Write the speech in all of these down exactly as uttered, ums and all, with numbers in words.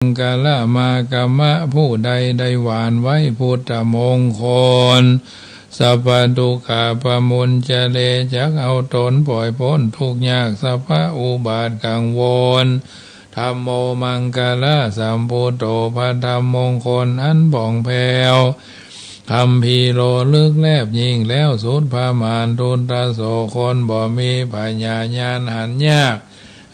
คลมากรรมะ ผู้ใดได้หว่านไว้พุทธมงคล สัพพะทุกขาปะมุญจะเร จักเอาตนปล่อยป๊นทุกข์ยาก สัพพะอุบาทกังวล ธัมโมมังคละสัมพุทโธ พระธรรมมงคลอันผ่องแผ้ว คัมภีร์โลลึกแลบยิ่งแล้วสุดประมาณ ทุตโสคนบ่มีพญาญาณหันยาก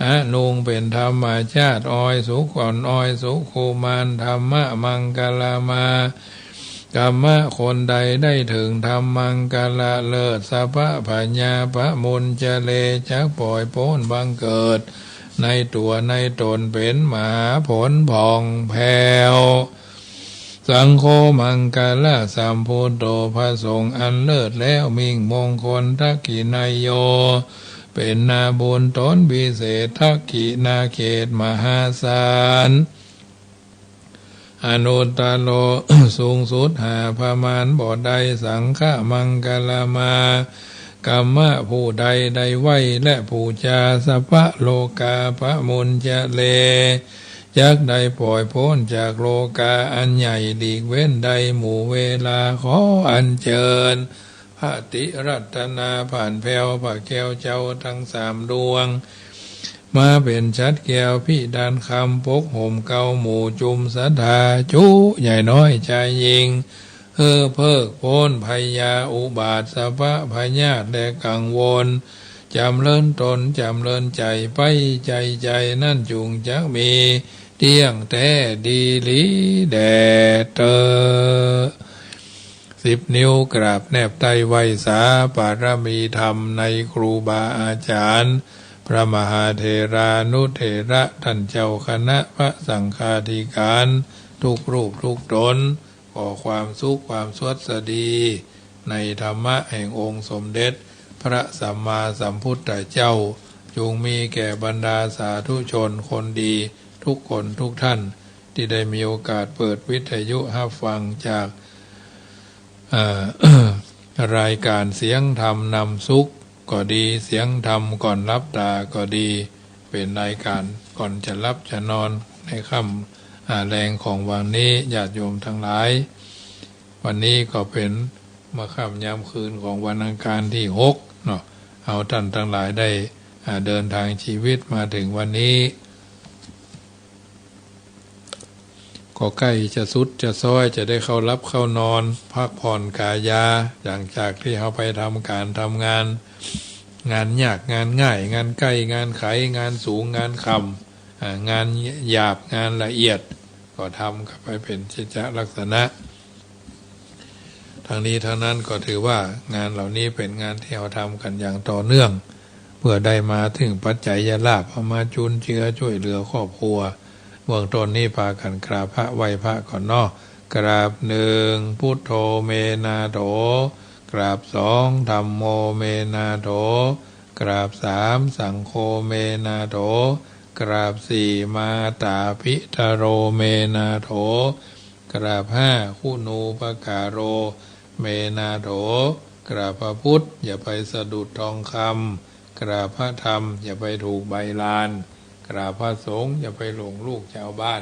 อนุงเป็นธรรมชาติ ออยสุขอ่อน ออยสุขุมาน ธัมมะมังคลมากรรมะ คนใดได้เถิงธรรมมังคละเลิศ สัพพะพญาปะมุญจะเร จักปล่อยป๊นบังเกิด ในตั๋วในต๋นเป๋นมหาผลผ่องแผ้ว สังโฆมังคละสัมพุทโธ พระสงฆ์อันเลิศแล้วมิ่งมงคล ทักขิณายโย เป๋นนาบุญต๋นพิเศษ ทักขิณาเขตมหาศาล อนุตตโร สูงสุดหาประมาณบ่ได้ สังฆมังคลมากรรมะ ผู้ใดได้ไหว้และปู๋จา สัพพะโลกาปะมุญจะเร จักได้ปล่อยป๊นจากโลกาอันใหญ่ หลีกเว้นได้หมู่เวลา ขออัญเจิญ พระติรัตนาผ่านแผ้ว พระแก้วเจ้าตังสามดวง มาเป๋นฉัตรแก้วพิดานคำ ปกห่มเกล้าหมู่จุมศรัทธา จุใหญ่น้อยจายญิง หื้อเพิกป๊นภัยยาอุบาท สัพพะพยาธิและกังวล จ๋ำเริญต๋นจ๋ำเริญใจ๋ไป ใจ๋ใจ๋นั้นจุ่งจักมี เตี้ยงแต๊ดีหลีแด่เต๊อะ สิบนิ้วกราบแนบใต้ไหว้สา ปารมีธรรมในครูบาอาจ๋ารย์ พระมหาเถรานุเถระ ต้านเจ้าคณะพระสังฆาธิการ ทุกรูปทุกต๋น ขอความสุขความสวัสดี ในธรรมะแห่งองค์สมเด็จพระสัมมาสัมพุทธเจ้า จุ่งมีแก่บรรดาสาธุชนคนดีทุกคนทุกท่าน ตี้ได้มีโอกาสเปิดวิทยุฮับฟังจาก เอ่อ รายการเสียงธรรมนำสุขก็ดี เสียงธรรมก่อนหลับต๋าก็ดี เป๋นรายการก่อนจะหลับจะนอนในค่ำ อ่า แลงของวันนี้ ญาติโยมตังหลาย วันนี้ก็เป๋นม่าค่ำยามคืนของวันอังคารตี้หกเนาะ เอาต้านตังหลายได้ อ่า เดินทางชีวิตมาเถิงวันนี้ ก็ใก้จะสุดจะซ้อย จะได้เข้าหลับเข้านอน พักผ่อนก๋ายา หลังจากตี้เฮาไปทำก๋านทำงาน งานยากงานง่าย งานใก้งานไข งานสูงงานค่ำ อ่า งานหยาบงานละเอียด ก็ทำกั๋นไปเป๋นกิจจะลักษณะ ทั้งนี้ทั้งนั้นก็ถือว่างานเหล่านี้เป๋นงานตี้เฮาทำกั๋นอย่างต่อเนื่อง เปื้อได้มาเถิงปัจจัยลาภ เอามาจุนเจือจ้วยเหลือครอบครัว เบื้องต้นนี้ปากั๋นกราบพระไหว้พระก่อนเนาะ กราบหนึ่ง พุทโธ เม นาโถ กราบสอง ธัมโม เม นาโถ กราบสาม สังโฆ เม นาโถ กราบสี่ มาตาปิตโร เม นาโถ กราบห้า คุณูปการโร เม นาโถ กราบพระพุทธ อย่าไปสะดุดทองคำ กราบพระธรรม อย่าไปถูกใบลาน กราบพระสงฆ์ อย่าไปหลงลูกชาวบ้าน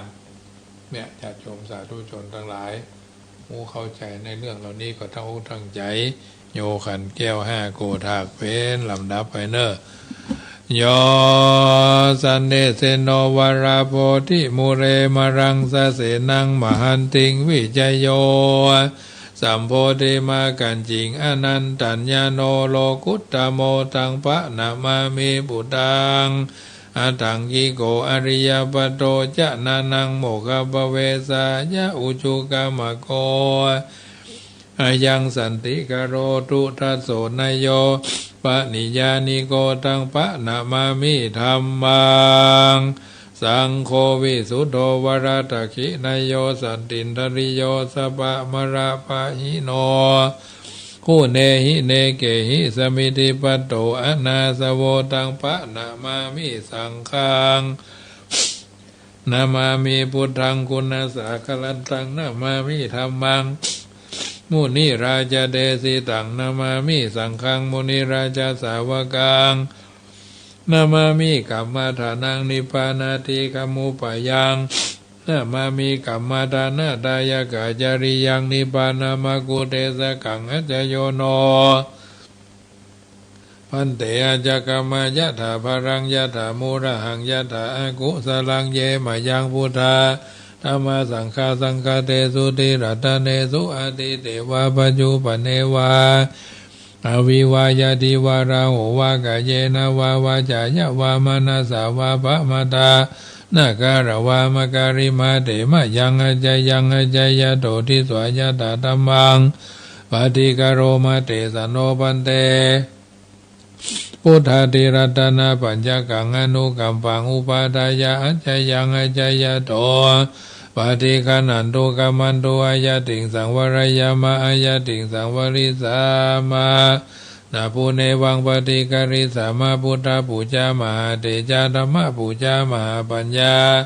เนี่ย ญาติโยมสาธุชนตังหลาย ผู้เข้าใจ๋ในเรื่องเหล่านี้ก็ตั้งอกตั้งใจ๋ โยขันแก้วห้าโกฏฐากเป๋นลำดับไปเน่อ โย สันนิสินโน วรโพธิมูเล มรังสเสนัง มหันติง วิจโย สัมโพธิมากัญจิง อนันตัญญาโณ โลกุตตโม ตังปะนะมามิ ปุตตัง อัฏฐังกิโก อริยปัจโจ จนะนัง โมคคัพพะเวสสายะ อุจุกัมมะโก อายังสันติกะโรตุ ทัสโส นโย ปะนิยานิโก ตังปะนะมามิ ธัมมัง สังโฆ วิสุทโธ วรทักขิณโย สันตินทริโย สัพพะมะระปะหิโน คุเนหิเนเกหิ สมิทธิปัตโต อะนาสโว ตังปะนะมามิ สังฆัง นะมามิ พุทธัง คุณัสสะคะลันตัง นะมามิ ธัมมัง มุนิราชาเดสิตัง นะมามิ สังฆัง มุนิราชาสาวกัง นะมามิ กัมมะฐานัง นิพพานาทิกามุปปายัง namāmi kammadānadāyakācariyaṃ nibbānamagguṃ. Tesa kaṃ accayo no bhante accakkamā yathā balaṃ yathā mūḷhaṃ yathā akusalaṃ. Ye mayaṃ buddhā dhammā saṅghā saṅghate sotthi ratthanesu atīte va paccuppane va avivā yādivā raho va kāyena va vācāya va manasā va pamattā na katvā makkarimaṃ te mayaṃ accayaṃ accayato disvā yathā dhammaṃ paṭikkaroma. Tesa no bhante buddhādiratanapañcakaṃ anukampaṃ upādāya accayaṃ accayato paṭiggaṇhatu kammantu. Āyatiṃsaṃ vāreyya ma āyatiṃsaṃ varissāma, na punevaṃ paṭikkarissāma. Buddhapūjā mahātejā dhammapūjā mahāpaññā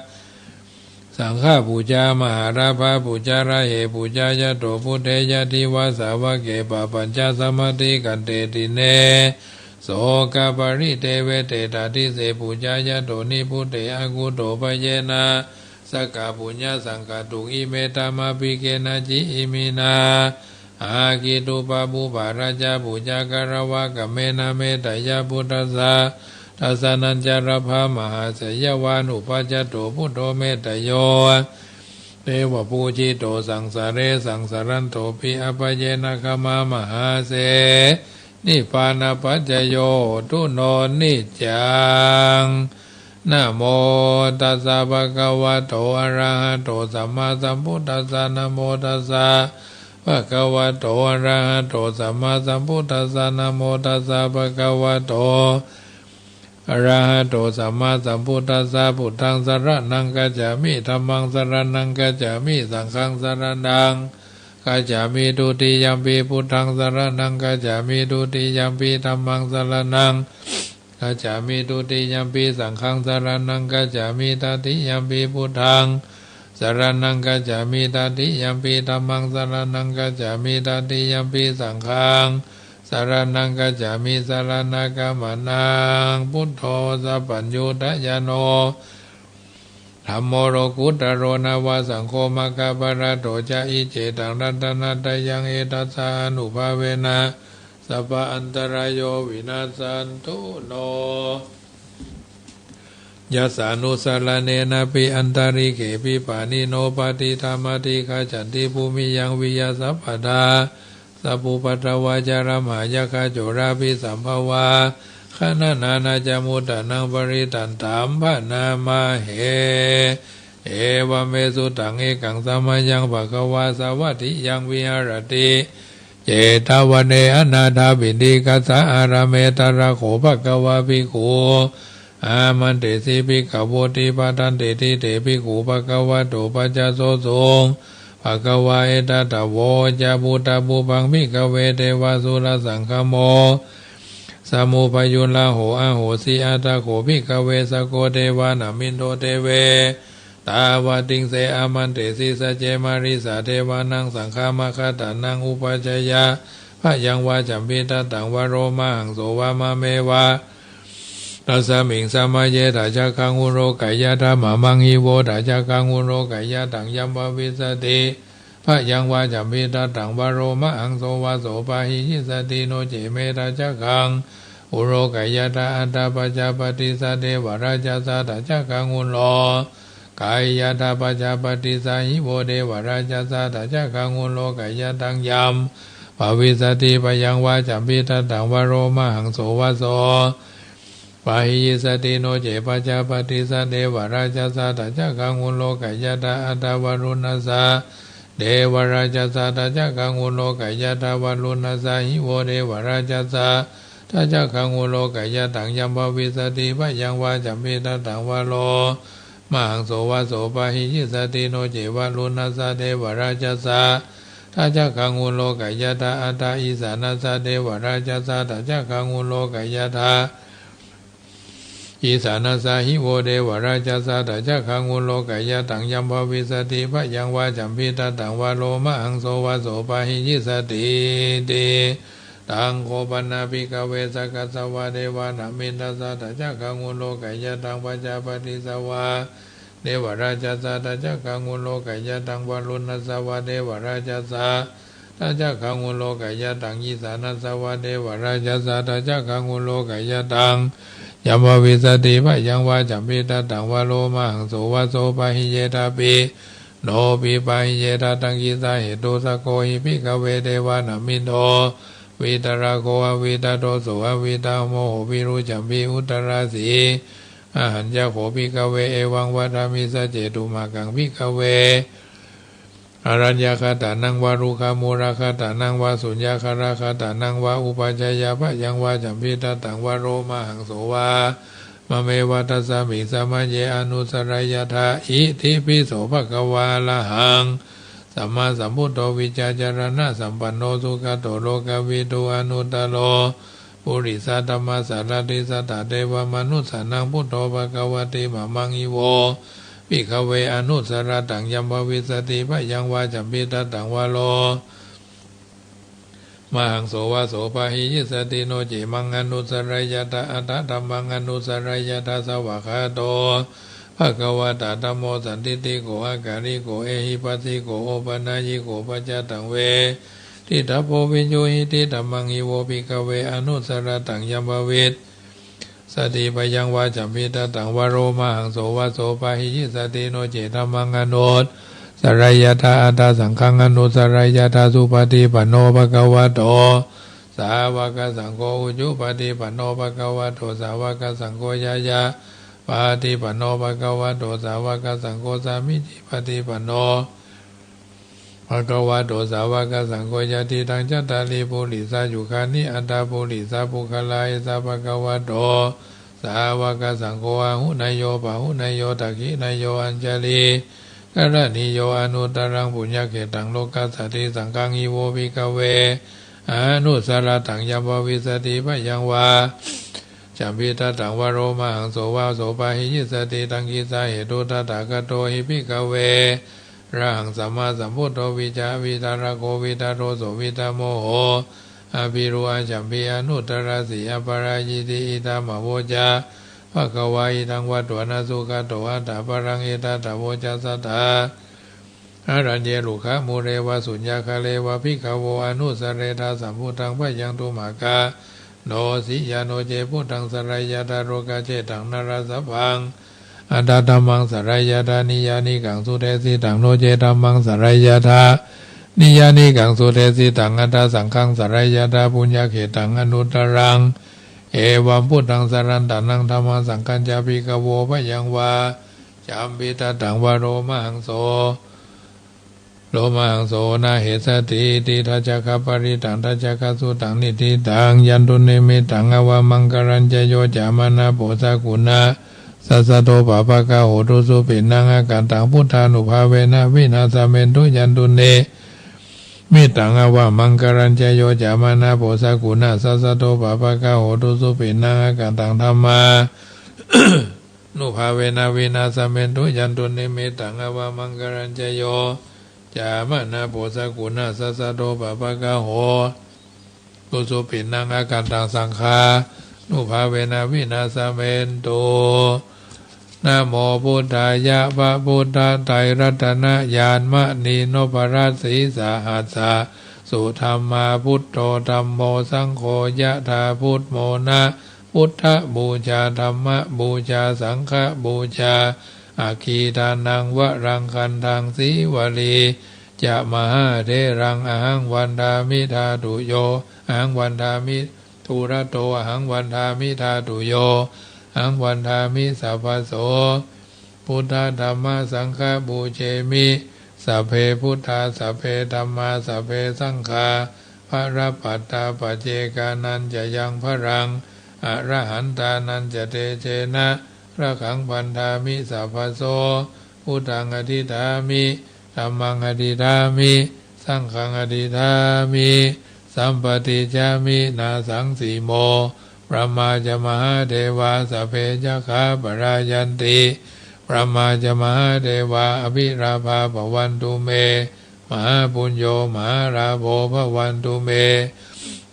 saṅghapūjā mahālābhapūjā. Rahe pūjāyato buddhe ñātibāsāvake pabbajjasamādhikkante dineso kappaḷite vete tādise pūjāyato nibbute akutobhayena sakkapuññasaṅkhātuṃ. Ime dhammābhigge nacchi iminā aggi dubbapū bārā ca pūjā katvā kammena metteyya buddhassa dasanañca labhā. Mahāseyyaṃ vānupajjhato buddho mettāyo devapūjito saṃsāre saṃsārantopi āpayena khamā mahāse nibbānapaccayo hotu no niccaṃ. Namo tassa bhagavato arahato sammāsambuddhassa. Namo tassa bhagavato arahato sammāsambuddhassa. Namo tassa bhagavato arahato sammāsambuddhassa. Buddhaṃ saraṇaṃ gacchāmi. Dhammaṃ saraṇaṃ gacchāmi. Saṅghaṃ saraṇaṃ gacchāmi. Dutiyampi buddhaṃ saraṇaṃ gacchāmi. Dutiyampi dhammaṃ saraṇaṃ gacchāmi. Dutiyampi saṅghaṃ saraṇaṃ gacchāmi. Tatiyampi buddhaṃ saraṇaṃ gacchāmi. Tatiyampi dhammaṃ saraṇaṃ gacchāmi. Tatiyampi saṅghaṃ saraṇaṃ gacchāmi. Saraṇagamanaṃ. Buddho sabbaññutañāṇo dhammo lokuttaro nava saṅgho maggaphalaṭṭho ca. Iccetaṃ ratanattayaṃ etassa ānubhāvena sabba antarāyo vinassantu no. Yassānusaraṇena piyantalikkhepi pāṇino patiṭṭhānamādigacchanti bhūmiyaṃ viya sabbattha. Sabbupaddavā ca lamhā yakkha corapisambhavā gaṇanā nāñca muttanaṃ parittaṃ taṃ bhaṇāma he. Evaṃ me sutaṃ. Ekaṃ samayaṃ bhagavā sāvatthiyaṃ viharati jetavane anāthapiṇḍikassa ārāme. Tatra kho bhagavā bhikkhū āmantesi bhikkhavoti. Bhadanteti te bhikkhū bhagavato paccassosuṃ. Bhagavā etadavoca. Phuṭṭhapubbaṃ bhikkhave devasurasaṅgamo samabhippājoraho ahosi. Atha kho bhikkhave sakko devānaṃ middho devetāvatissese āmantesi. Sacce marisi devānaṃ saṅghamakkhātanaṃ upajjhāyā bhayaṃ vā champi tattaṃ vā lomahaṃso vā māmeva tasmiṃ samaye daccakkhāguṃ lokayatha mamaṃ hi vo daccakkhāguṃ lokayataṃ yam bhavissati bhayaṃ vā champi tattaṃ vā lomahaṃso vā so pahiyissati no ce me daccakkhāguṃ lokayatha. Atha paccapattissa devarājassa daccakkhāguṃ lokayatha paccapattissa hi vo devarājassa daccakkhāguṃ lokayataṃ yam bhavissati bhayaṃ vā champi tattaṃ vā lomahaṃso vā so pahiyissati no ce paccapattissa devarājassa daccakkhāguṃ lokayatha. Atha varuṇṇassa devarājassa daccakkhāguṃ lokayatha varuṇṇassa hi vo devarājassa daccakkhāguṃ lokayataṃ yam bhavissati bhayaṃ vā champi tattaṃ vā lomahaṃso vā so pahiyissati no ce varuṇṇassa devarājassa daccakkhāguṃ lokayatha. Atha issāṇassa devarājassa daccakkhāguṃ lokayatha issāṇassa hi vo devarājassa daccakkhāguṃ lokayataṃ yam bhavissati bhayaṃ vā champi tattaṃ vā lomahaṃso vā so pahiyissatiti. Taṃ kho pana bhikkhave sakkassāva devānaṃ middhassa daccakkhāguṃ lokayataṃ paccapattissa vā devarājassa dhajaggaṃ uḷokaye taṃ varuṇhassa va devarājassa dhajaggaṃ uḷokaye taṃ isāṇassa va devarājassa dhajaggaṃ uḷokaye taṃ. Yaṃ bhavissati bhayaṃ vā campidattaṃ va lomahaṃso va so pahiyedhapi, no pi pahiyedha taṃ kissa hetu sakko hi bhikkhave devānaṃ middho vītarāgo avītadosū avītamoho virūḷhcampi uttarāsi. Ahañca kho bhikkhave evaṃ vadāmi: sacce tumhākaṃ bhikkhave āraññakaṭṭhānaṃ vā rukkhamūlakaṭṭhānaṃ vā suññakālakaṭṭhānaṃ vā upajjhāyabhayaṃ vā campidattaṃ va lomahaṃso vā mameva tasmiṃ samaye anussarayyatha. Itipi so bhagavā arahaṃ sammāsambuddho vijjācaraṇasampanno sugato lokavidū anuttaro purisadammasārathi satthā devamanussānaṃ buddho bhagavāti. Mamaṃ ivo bhikkhave anussarattaṃ yaṃ bhavissati bhayaṃ vā campidattaṃ va lomahaṃso vā so pahiyissati, no ce maṃ anussarayyatha atthadhammaṃ anussarayyatha. Svākkhāto bhagavatā dhammo sandiṭṭhiko akāliko ehipassiko opanayiko paccattaṃ veditabbo viññūhīti. Dhammaṃ ivo bhikkhave anussarattaṃ yaṃ bhavissati bhayaṃ vā campidattaṃ va lomahaṃso vā so pahiyissati, no ce dhammaṃ anussarayyatha atha saṅghaṃ anussarayyatha. Supaṭipanno bhagavato sāvakasaṅgho, ujupaṭipanno bhagavato sāvakasaṅgho, ñāyapaṭipanno bhagavato sāvakasaṅgho, sāmīcipaṭipanno bhagavato sāvakasaṅgho, yadidaṃ cattāri purisayugāni aṭṭha purisapuggalā, esa bhagavato sāvakasaṅgho, āhuneyyo pāhuneyyo dakkhiṇeyyo añjalikaraṇīyo anuttaraṃ puññakkhettaṃ lokassāti. Saṅghaṃ ivo bhikkhave anussarattaṃ yaṃ bhavissati bhayaṃ vā campidattaṃ va lomahaṃso vā so pahiyissati, taṃ kissa hetu. Tathāgato hi bhikkhave arahaṃ sammāsambuddho vijjā vītarāgo vītadosū vītamoho abhirūḷhcampi anuttarāsi, aparājiti. Idamavoca bhagavā. Idaṃ vatvāna sugato aṭṭhaṃ balaṃ. Etadavoca: Saṭṭhā araññe rukkhamūle vā suññakāle vā bhikkhavo anussarena sambuddhaṃ bhayaṃ tumhākaṃ nosi. Yā no ce buddhaṃ sarayyatha lokassetaṃ nārāsabhaṃ, atha dhammaṃ sarayyatha niyyānikaṃ sudesitaṃ, no ce dhammaṃ sarayyatha niyyānikaṃ sudesitaṃ, atha saṅghaṃ sarayyatha puññakkhettaṃ anuttaraṃ, evaṃ buddhaṃ sarantānaṃ dhammaṃ saṅghañca bhikkhavo bhayaṃ vā campidattaṃ va lomahaṃso, lomahaṃso na hessatīti. Dasakkhaparittānaṃ dasakkhassutaṃ niṭṭhitaṃ. Yandunnimittaṃ avamaṅgalañca yo cāmanāpo sakuṇassa saddo pāpaggaho dussupinaṃ akantaṃ buddhānubhāvena vināsamentu. Yandunnimittaṃ avamaṅgalañca yo cāmanāpo sakuṇassa saddo pāpaggaho dussupinaṃ akantaṃ dhammā nubhāvena vināsamentu. Yandunnimittaṃ avamaṅgalañca yo cāmanāpo sakuṇassa saddo pāpaggaho dussupinaṃ akantaṃ saṅghānubhāvena vināsamentu. Namo buddhāya. พระพุทธไตรรัตนญาณ มณีนพรัตน์ ศรีสหัสสะ สุธรรมา Buddho dhammo saṅgho yathā buddho na buddhapūjā dhammapūjā saṅghapūjā aggi dānaṃ varaṃ gandhaṃ sīvalī ca mahātheraṃ ahaṃ vandāmi dhātuyo ahaṃ vandāmi dūrato ahaṃ vandāmi dhātuyo ahaṃ vandāmi sabbaso. Buddha dhamma saṅgha pūjemi. Sabbe buddhā sabbe dhammā sabbe saṅghā balappattā paccekānañca yaṃ balaṃ arahantānañca tejena rakkhaṃ bandhāmi sabbaso. Buddhaṃ adhiṭṭhāmi dhammaṃ adhiṭṭhāmi saṅghaṃ adhiṭṭhāmi sampaṭicchāmi nāsaṃsimo. Brahmā ca mahādevā sabbe yakkhā palāyanti. Brahmā ca mahādevā abhilābhā bhavantu me. Mahāpuñño mahālābho bhavantu me.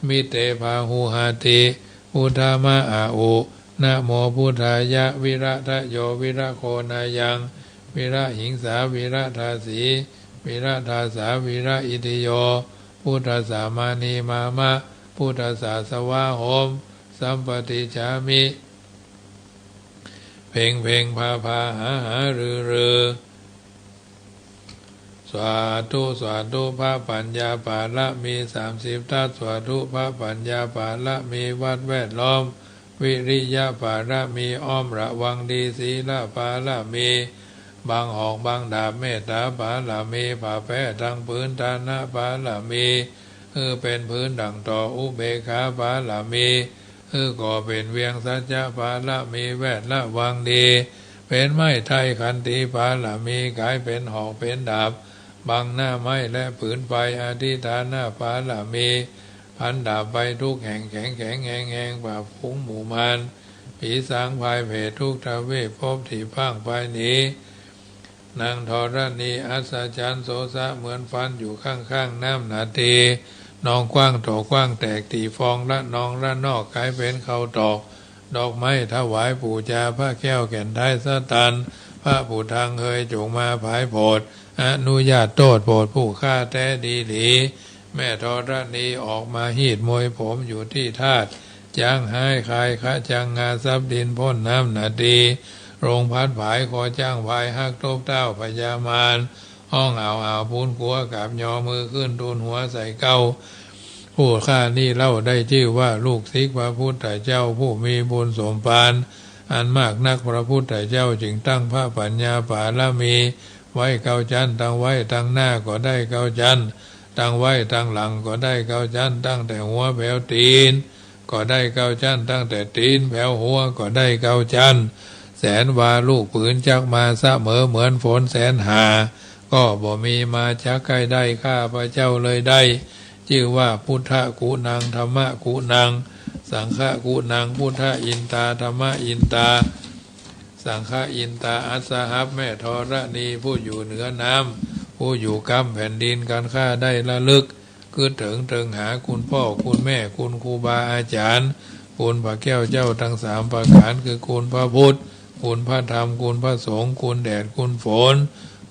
Mite bāhuhati. Buddha ma a u. Namo buddhāya. Viradayo viragonāyaṃ วิระหิงสา วิระทาสี วิระทาสา วิระอิทธิโย พุทธัสสะ มานี มามะ พุทธัสสะ สวาโหม สัมปะติจฉามิ เพ็งเพ็ง พาพา หาหา ฤๅฤๅ สาธุ สาธุ พระปัญญาปารมีสามสิบทัศน์ สาธุ พระปัญญาปารมีวัดแวดล้อม วิริยะปารมีอ้อมระวังดี ศีลปารมีบังหอกบังดาบ เมตตาปารมีผ้าแพร่ตังผืน ทานะปารมีหื้อเป๋นพื้นดั่งต่อ อุเบกขาปารมีหื้อก่อเป๋นเวียง สัจจะปารมีแวดระวังดี เป๋นไม้ไทร ขันติปารมีก๋ายเป๋นหอกเป๋นดาบ บังหน้าไม้และผืนไฟ อธิฏฐานปารมีพันดาบไปทุกแห่ง แข็งแข็งแฮงแฮง ปราบฝูงหมู่มาร ผีสางพายเผตทุกทวีป ภพตี้พร่างพรายหนี นางธรณีอัศจรรย์ โสสะเหมือนฟัน อยู่ข้างๆ น้ำนาที นองกว้างโตกว้างแตก ตี้ฟองละนองละนอก ก๋ายเป๋นข้าวตอก ดอกไม้ถวายปู๋จา พระแก้วแก่นไทยสตัน พระผู้ทังเฮยจงมาผายโผด อนุญาตโต้ษโผดผู้ข้าแต๊ดีหลี แม่ธรณีออกมาฮีดมวยผมอยู่ตี้ธาตุ จ๊างฮ้ายคายคะจังงา ซับดินพ่นน้ำนาที ลมพัดผายคอจ๊างพาย ฮักตบเท้าพญามาร ฮ้องอ้าวอ้าวปูนขัว กราบยอมือขึ้นทูลหัวใส่เกล้า ผู้ข้านี้เล่าได้จื้อว่าลูกศิษย์พระพุทธเจ้า ผู้มีบุญสมภารอันมากนัก พระพุทธเจ้าจึงตั้งพระปัญญาปารมีไว้เก้าจั้น ตั้งไว้ตังหน้าก็ได้เก้าจั้น ตั้งไว้ตังหลังก็ได้เก้าจั้น ตั้งแต่หัวแผวตี๋นก็ได้เก้าจั้น ตั้งแต่ตี๋นแผวหัวก็ได้เก้าจั้น แสนวาลูกปืนจักมาเสมอเหมือนฝนแสนหา ก็บ่มีมาจักใก้ได้ ข้าพเจ้าเลยได้จื้อว่าพุทธกุณัง ธัมมกุณัง สังฆกุณัง พุทธอินตา ธัมมอินตา สังฆอินตา อัสหับ แม่ธรณีผู้อยู่เหนือน้ำ ผู้อยู่ก้ำแผ่นดิน กันข้าได้ระลึก กึ๊ดเถิงเถิงหาคุณพ่อคุณแม่ คุณครูบาอาจารย์ คุณพระแก้วเจ้าตังสามประก๋าน คือคุณพระพุทธ คุณพระธรรม คุณพระสงฆ์ คุณแดด คุณฝน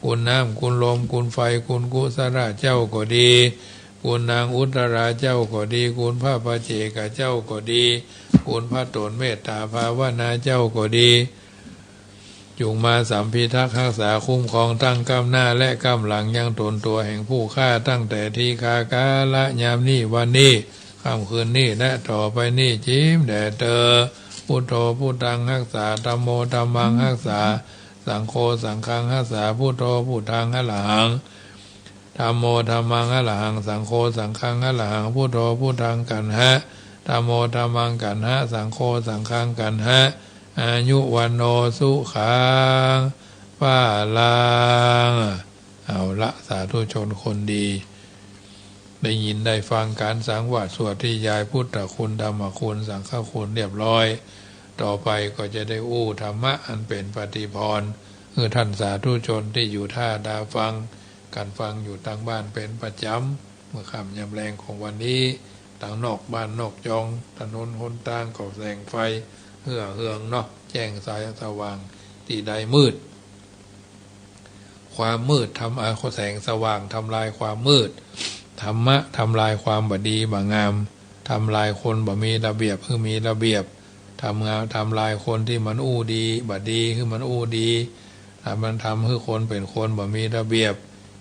คุณน้ำ คุณลม คุณไฟ คุณกุสลาเจ้าก็ดี คุณนางอุตตราเจ้าก็ดี คุณพระปัจเจกเจ้าก็ดี คุณพระต๋นเมตตาภาวนาเจ้าก็ดี จุ่งมาสัมพิทักษ์ฮักษาคุ้มครองตั้งก้ำหน้าและก้ำหลังยังต๋นตั๋วแห่งผู้ข้า ตั้งแต่ทีฆา กาละยามนี้ วันนี้ ค่ำคืนนี้ และต่อไปนี้ จิ๋มแด่เตอ พุทโธ พุทธังฮักษา ธัมโม ธัมมังฮักษา สังโฆ สังฆังฮักษา พุทโธ พุทธังอรหัง ธัมโม ธัมมังอรหัง สังโฆ สังฆังอรหัง พุทโธ พุทธังกัณหะ ธัมโม ธัมมังกัณหะ สังโฆ สังฆังกัณหะ อายุ วัณโณ สุขัง พลัง เอาละ สาธุชนคนดี ได้ยินได้ฟังก๋านสังวาสสวดนิยายพุทธคุณ ธัมมคุณ สังฆคุณเรียบร้อย ต่อไปก็จะได้อู้ธรรมะอันเป๋นปฏิภรณ์ หื้อท่านสาธุชนตี้อยู่ต้าต๋าฟัง กั๋นฟังอยู่ตังบ้านเป๋นประจ๋ำ เมื่อค่ำยามแลงของวันนี้ ตังนอกบ้านนอกจอง ถนนหนตางก็แสงไฟ เฮือเฮืองเนาะ แจ้งสายสว่าง ตี้ใดมืด ความมืดทำ อ่า แสงสว่างทำลายความมืด ธรรมะทำลายความบ่ดีบ่งาม ทำลายคนบ่มีระเบียบหื้อมีระเบียบ ทำงาน ทำลายคนตี้มันอู้ดี บ่ดี หื้อมันอู้ดี ถ้ามันทำหื้อคนเป๋นคนบ่มีระเบียบ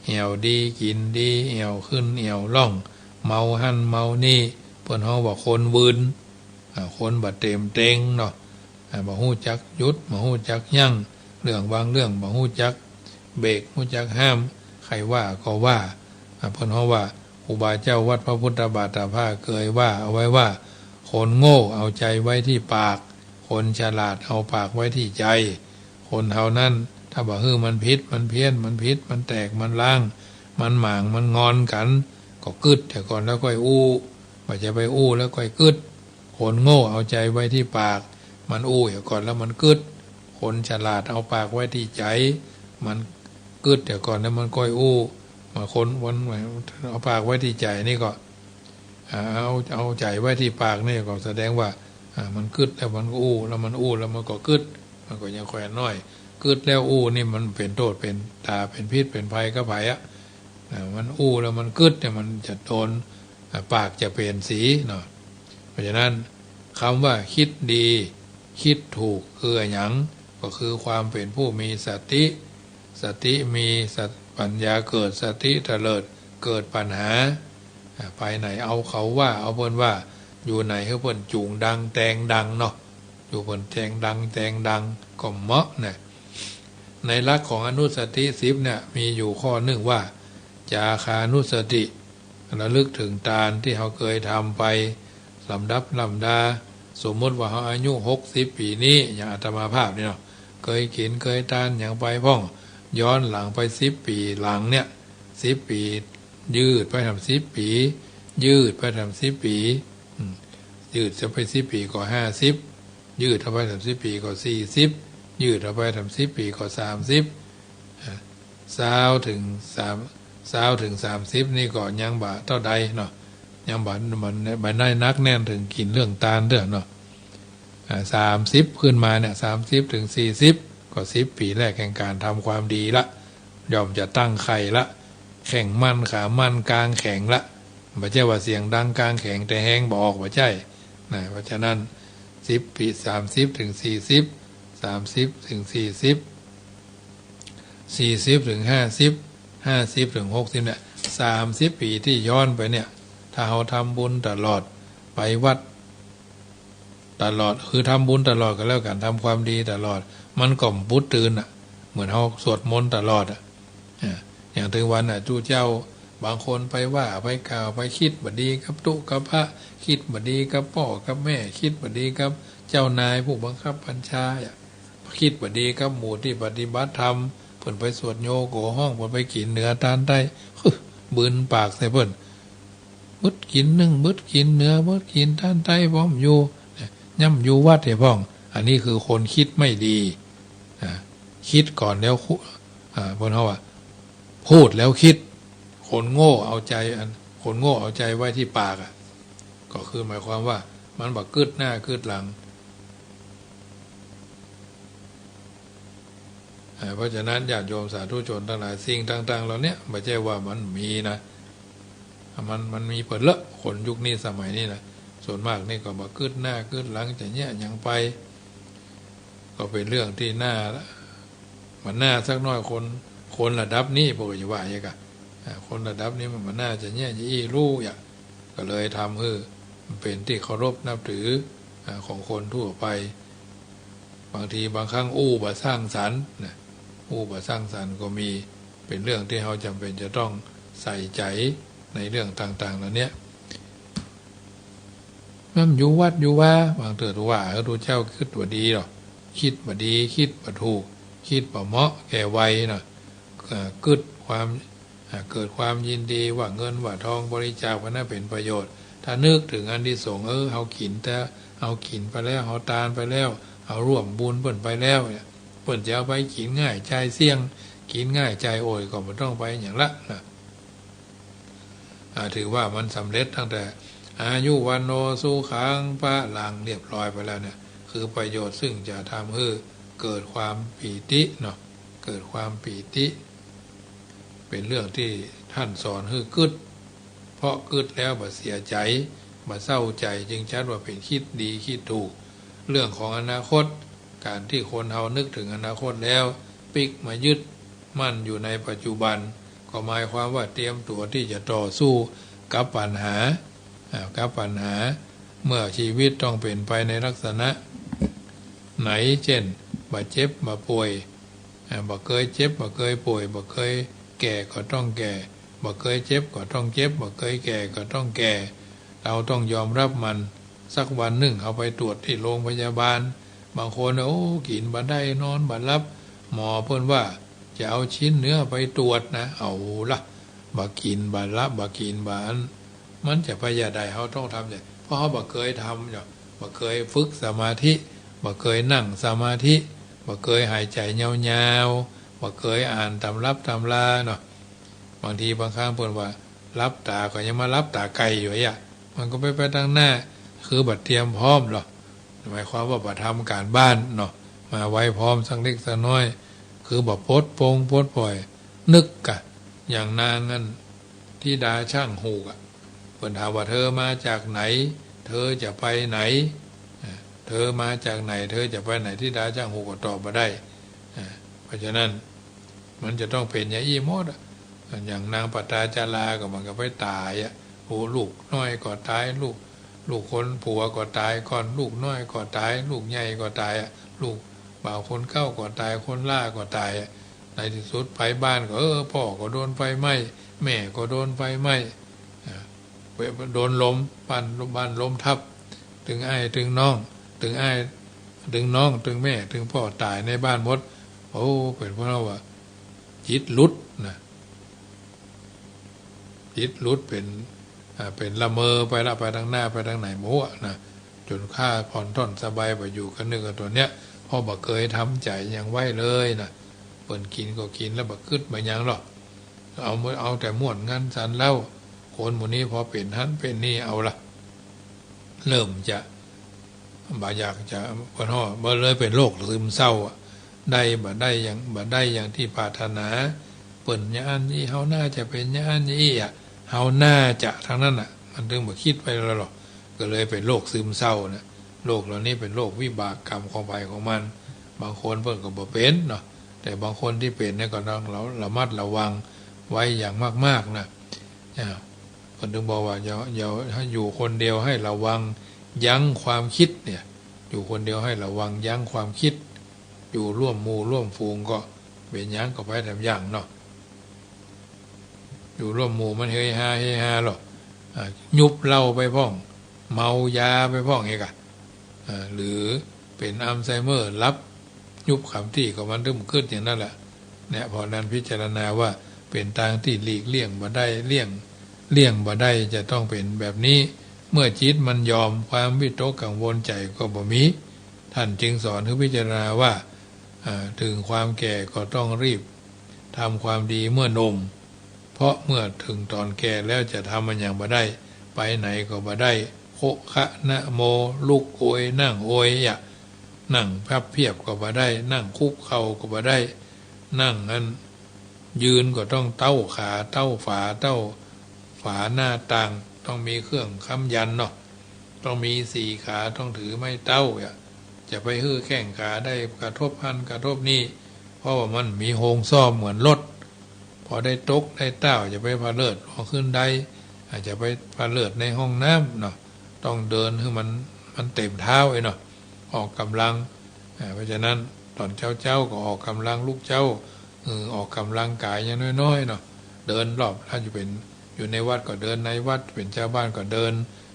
แอ่วดี กิ๋นดี แอ่วขึ้น แอ่วล่อง เมาหั้น เมานี่ เปิ้นฮ้องว่าคนวืน อ่า คนบ่เต็มเต็งเนาะ อ่า บ่ฮู้จักหยุด บ่ฮู้จักยั้ง เรื่องบางเรื่องบ่ฮู้จักเบรก ฮู้จักห้าม ใค่ว่าก็ว่า อ่า เปิ้นฮ้องว่า ครูบาเจ้าวัดพระพุทธบาทตาผ้าเกยว่าเอาไว้ว่า คนโง่เอาใจ๋ไว้ตี้ปาก คนฉลาดเอาปากไว้ตี้ใจ๋ คนเฮานั้น ถ้าบ่หื้อมันผิด มันเพี้ยน มันผิด มันแตก มันล้าง มันหมาง มันงอนกั๋น ก็กึ๊ดเหียก่อนแล้วก้อยอู้ บ่ใจ้ไปอู้แล้วก้อยกึ๊ด คนโง่เอาใจ๋ไว้ตี้ปาก มันอู้เหียก่อนแล้วมันกึ๊ด คนฉลาดเอาปากไว้ตี้ใจ๋ มันกึ๊ดเหียก่อนแล้วมันก้อยอู้ บางคนมันเอาปากไว้ตี้ใจ๋นี่ก็ อ่า เอา เอาใจ๋ไว้ตี้ปากนี่ก็แสดงว่า อ่า มันกึ๊ดแล้วมันก็อู้ แล้วมันอู้แล้วมันก็กึ๊ด มันก็ยังแขวนน้อย กึ๊ดแล้วอู้นี่มันเป๋นโต้ษเป๋นต๋าเป๋นพิษเป๋นภัยกับใผอะ นะ มันอู้แล้วมันกึ๊ดเนี่ยมันจะโดน อ่า ปากจะเป๋นสีเนาะ เพราะฉะนั้นกำว่าคิดดี คิดถูก คืออะหยัง ก็คือความเป๋นผู้มีสติ สติมี สติ ปัญญาเกิด สติเตลิด เกิดปัญหา อ่า ไปไหนเอาเขาว่า เอาเปิ้นว่า อยู่ไหนหื้อเปิ้นจู๋งดังแตงดังเนาะ อยู่เปิ้นแตงดังแตงดังก็เหมาะนะ ในหลักของอนุสติสิบเนี่ย มีอยู่ข้อนึ่งว่า จาคานุสติ ระลึกเถิงตานตี้เฮาเกยทำไป ลำดับลำดา สมมุติว่าเฮาอายุหกสิบปี๋นี้ อย่างอาตมาภาพนี่เนาะ เกยกิ๋นเกยตานหยังไปพ่อง ย้อนหลังไปสิบปี๋หลังเนี่ย สิบปี๋ ยืดไปแถมสิบปี๋ ยืดไปแถมสิบปี๋ อืม ยืดจะไปสิบปี๋ก็ห้าสิบ ยืดออกไปแถมสิบปี๋ก็สี่สิบ ยืดออกไปแถมสิบปี๋ก็สามสิบ อ่า ซาวเถิงสาม ซาวเถิงสามสิบนี่ก็ยังบ่เต้าใดเนาะ ยังบ่ มัน บ่ได้หนักแน่นเถิงกิ๋นเรื่องตานเตื้อเนาะ อ่า สามสิบขึ้นมาเนี่ย สามสิบเถิงสี่สิบ ก็สิบปี๋แรกแห่งก๋านทำความดีละ ย่อมจะตั้งไข่ละ แข้งมั่นขามั่นกรางแข็งละ บ่ใจ้ว่าเสียงดังกรางแข็งแต่แฮงบ่ออก บ่ใจ้นะ เพราะฉะนั้นสิบปี๋ สามสิบเถิงสี่สิบ สามสิบเถิงสี่สิบ สี่สิบเถิงห้าสิบ ห้าสิบเถิงหกสิบเนี่ย สามสิบปี๋ตี้ย้อนไปเนี่ย ถ้าเฮาทำบุญตลอด ไปวัดตลอด คือทำบุญตลอดก็แล้วกั๋น ทำความดีตลอด มันก็บ่ตื่นอะ เหมือนเฮาสวดมนต์ตลอดอะ อ่า อย่างเถิงวันน่ะ ตุ๊เจ้า บางคนไปว่าไปกล่าวไปกึ๊ดบ่ดีกับตุ๊กับพระ กึ๊ดบ่ดีกับป้อกับแม่ กึ๊ดบ่ดีกับเจ้านายผู้บังคับบัญชาอะ กึ๊ดบ่ดีกับหมู่ตี้ปฏิบัติธรรม เปิ้นไปสวดโยโกฮ้อง เปิ้นไปกิ๋นเหนือตานใต้ บึนปากใส่เปิ้น บึดกิ๋นนึ่ง บึดกิ๋นเหนือ บึดกิ๋นตานใต้ป้อมอยู่ ย่ำอยู่วัดเหียพ่อง อันนี้คือคนกึ๊ดไม่ดี อ่า กึ๊ดก่อนแล้วคุ อ่า เปิ้นเฮาว่า พูดแล้วกึ๊ด คนโง่เอาใจ๋อัน คนโง่เอาใจ๋ไว้ตี้ปากอะ ก็คือหมายความว่ามันบ่กึ๊ดหน้ากึ๊ดหลัง อ่า เพราะฉะนั้นญาติโยมสาธุชนตังหลาย สิ่งต่างๆ เหล่าเนี้ย บ่ใจ้ว่ามันบ่มีนะ มัน มันมีเปิ้นละ คนยุคนี้สมัยนี้นะ ส่วนมากนี่ก็บ่กึ๊ดหน้ากึ๊ดหลังจะเยียะหยังไป ก็เป๋นเรื่องตี้น่า บ่น่าสักหน้อย คน คนระดับนี้ เปิ้นก็จะว่าหยังกะ อ่า คนระดับนี้มันบ่น่าจะเยียะจะอี้ฮู้อะ ก็เลยทำหื้อมันเป๋นตี้เคารพนับถือ อ่า ของคนทั่วไป บางทีบางครั้งอู้บ่สร้างสรรค์นะ อู้บ่สร้างสรรค์ก็มี เป๋นเรื่องตี้เฮาจ๋ำเป๋นจะต้องใส่ใจ๋ในเรื่องต่างๆ เหล่าเนี้ย แม่นอยู่วัดอยู่วา บางเตื้อว่า เออ ตุ๊เจ้ากึ๊ดบ่ดีหรอก กึ๊ดบ่ดี กึ๊ดบ่ถูก กึ๊ดบ่เหมาะแก่วัยเนาะ เอ่อ กึ๊ดความ อ่า เกิดความยินดีว่าเงินว่าทองบริจาคไปนั้นเป๋นประโยชน์ ถ้านึกเถิงอานิสงส์ เออ เฮากิ๋นแต่ เฮากิ๋นไปแล้ว เฮาตานไปแล้ว เฮาร่วมบุญเปิ้นไปแล้วเนี่ย เปิ้นจะเอาไปกิ๋นง่ายจ่ายเสี้ยง กิ๋นง่ายจ่ายโอย ก็บ่ต้องไปหยังละนะ อ่า ถือว่ามันสำเร็จตั้งแต่ อายุ วัณโณ สุขัง พลัง เรียบร้อยไปแล้วเนี่ย คือประโยชน์ซึ่งจะทำหื้อเกิดความปีติเนาะ เกิดความปีติ เป๋นเรื่องตี้ท่านสอนหื้อกึ๊ด เพราะกึ๊ดแล้วบ่เสียใจ๋ บ่เศร้าใจ๋ จึงจัดว่าเป๋นกึ๊ดดีกึ๊ดถูก เรื่องของอนาคต ก๋านตี้คนเฮานึกเถิงอนาคตแล้ว ปิ๊กมายึดมั่นอยู่ในปัจจุบัน ก็หมายความว่าเตรียมตั๋วตี้จะต่อสู้กับปัญหา อ่า กับปัญหา เมื่อชีวิตต้องเป๋นไปในลักษณะไหน เจ้น บ่เจ็บ บ่ป่วย อ่า บ่เกยเจ็บ บ่เกยป่วย บ่เกยแก่ก็ต้องแก่ บ่เกยเจ็บก็ต้องเจ็บ บ่เกยแก่ก็ต้องแก่ เฮาต้องยอมฮับมัน สักวันนึ่งเฮาไปตรวจตี้โรงพยาบาล บางคน โอ้ กิ๋นบ่ได้ นอนบ่หลับ หมอเปิ้นว่าจะเอาชิ้นเนื้อไปตรวจนะ เอาละ บ่กิ๋นบ่หลับ บ่กิ๋นบ่อัน มันจะไปยะใด เฮาต้องทำใจ๋ เพราะเฮาบ่เกยทำเนาะ บ่เกยฝึกสมาธิ บ่เกยนั่งสมาธิ บ่เกยหายใจ๋ยาวๆ บ่เกยอ่านตำรับตำราเนาะ บางทีบางครั้งเปิ้นว่าหลับต๋าก็ยังมาหลับต๋าไก่อยู่อะ มันก็ไป ไปตังหน้า คือบ่เตรียมพร้อมหรอก หมายความว่าบ่ทำก๋านบ้านเนาะ มาไว้พร้อมสักเล็กสักน้อย คือบ่ปลดปลงปลดปล่อย นึกกะ อย่างนางอั้น ธิดาช่างฮูกอะ เปิ้นถามว่า เธอมาจากไหน เธอจะไปไหน อ่า เธอมาจากไหน เธอจะไปไหน ธิดาช่างฮูกก็ตอบบ่ได้ อ่า เพราะฉะนั้น มันจะต้องเป๋นอย่างอี้หมดอะ อย่างนางปตาจาราก็มันก็ไปต๋ายอะ โอ้ ลูกน้อยก็ต๋าย ลูก ลูกคนผัวก็ต๋ายก่อน ลูกน้อยก็ต๋าย ลูกใหญ่ก็ต๋ายอะ ลูกบ่าวคนเก๊าก็ต๋าย คนหล้าก็ต๋ายอะ ในตี้สุดไปบ้านก็ เออ ป้อก็โดนไฟไหม้ แม่ก็โดนไฟไหม้ อ่า โดนลม บ้าน บ้านล้มทับ ตึงอ้ายตึงน้อง ตึงอ้ายตึงน้อง ตึงแม่ตึงป้อต๋ายในบ้านหมด โอ้ เป๋นเพราะว่าจิตหลุดนะ จิตหลุดเป๋น อ่า เป๋นละเมอไปละ ไปตางหน้าไปตางไหนบ่ฮู้นะ จ๋นข้าผ่อนถ่อนสบายไปอยู่กะนึกกะตั๋วเนี้ย เพราะบ่เกยทำใจ๋หยังไว้เลยนะ เปิ้นกิ๋นก็กิ๋นแล้วบ่กึ๊ดบ่หยังหรอก เอา เอาแต่ม่วนงันสันเหล้า คนหมู่นี้พอเป๋นหั้นเป๋นนี่เอาละ เริ่มจะบ่อยากจะ เปิ้นฮ้อง บ่เลยเป๋นโรคซึมเศร้าอะ ได้บ่ได้อย่าง บ่ได้อย่างตี้ปรารถนา เปิ้นอย่างอั้นอี้ เฮาน่าจะเป๋นอย่างอั้นอี้อะ เฮาน่าจะตังนั้นน่ะ มันตึงบ่กึ๊ดไปแล้วหรอก ก็เลยเป๋นโรคซึมเศร้านะ โรคเหล่านี้เป๋นโรควิบากกรรมของใผของมัน บางคนเปิ้นก็บ่เป๋นเนาะ แต่บางคนตี้เป๋นเนี่ยก็ต้องระ ระมัดระวังไว้อย่างมากๆ นะ อ่า เปิ้นตึงบอกว่า อย่า อย่า ให้อยู่คนเดียวให้ระวังยั้งความคิดเนี่ย อยู่คนเดียวให้ระวังยั้งความคิด อยู่ร่วมหมู่ร่วมฝูงก็เป๋นหยังก็ไปแถมอย่างเนาะ อยู่ร่วมหมู่มันเฮฮาเฮฮาหรอก อ่า ยุบเหล้าไปพ่อง เมายาไปพ่องเอกอะ อ่า หรือเป๋นอัลไซเมอร์ หลับ ยุบกำตี้ก็มันตึงกึ๊ดอย่างนั้นแหละ เนี่ย เพราะนั้นพิจารณาว่าเป๋นตางตี้หลีกเลี่ยงบ่ได้ เลี่ยง เลี่ยงบ่ได้ จะต้องเป๋นแบบนี้ เมื่อจิตมันยอม ความวิตกกังวลใจ๋ก็บ่มี ท่านจึงสอนหื้อพิจารณาว่า อ่า ถึงความแก่ก็ต้องรีบทำความดีเมื่อหนุ่ม เพราะเมื่อถึงต๋อนแก่แล้วจะทำอะหยังบ่ได้ ไปไหนก็บ่ได้ โคะคะนะโม ลุกโอย นั่งโอยอะ นั่งพับเพียบก็บ่ได้ นั่งคุกเข่าก็บ่ได้ นั่งอัน ยืนก็ต้องเต๊าขา เต๊าฝา เต๊าฝาหน้าต่าง ต้องมีเครื่องค้ำยันเนาะ ต้องมีสี่ขา ต้องถือไม้เต๊าอะ จะไปหื้อแข้งขาได้กระทบหั้นกระทบนี่ เพราะว่ามันมีโฮงซ่อมเหมือนรถ พอได้ตกได้ต้าวจะไปผะเลิดเอาขึ้นได้ อาจจะไปผะเลิดในห้องน้ำเนาะ ต้องเดินหื้อมัน มันเต็มเท้าไอ้เนาะ ออกกำลัง อ่า เพราะฉะนั้นต๋อนเจ๊าๆ ก็ออกกำลังลุกเจ๊า เออ ออกกำลังกายอย่างน้อยๆ เนาะ เดินรอบ ถ้าอยู่เป๋น อยู่ในวัดก็เดินในวัด เป๋นจาวบ้านก็เดิน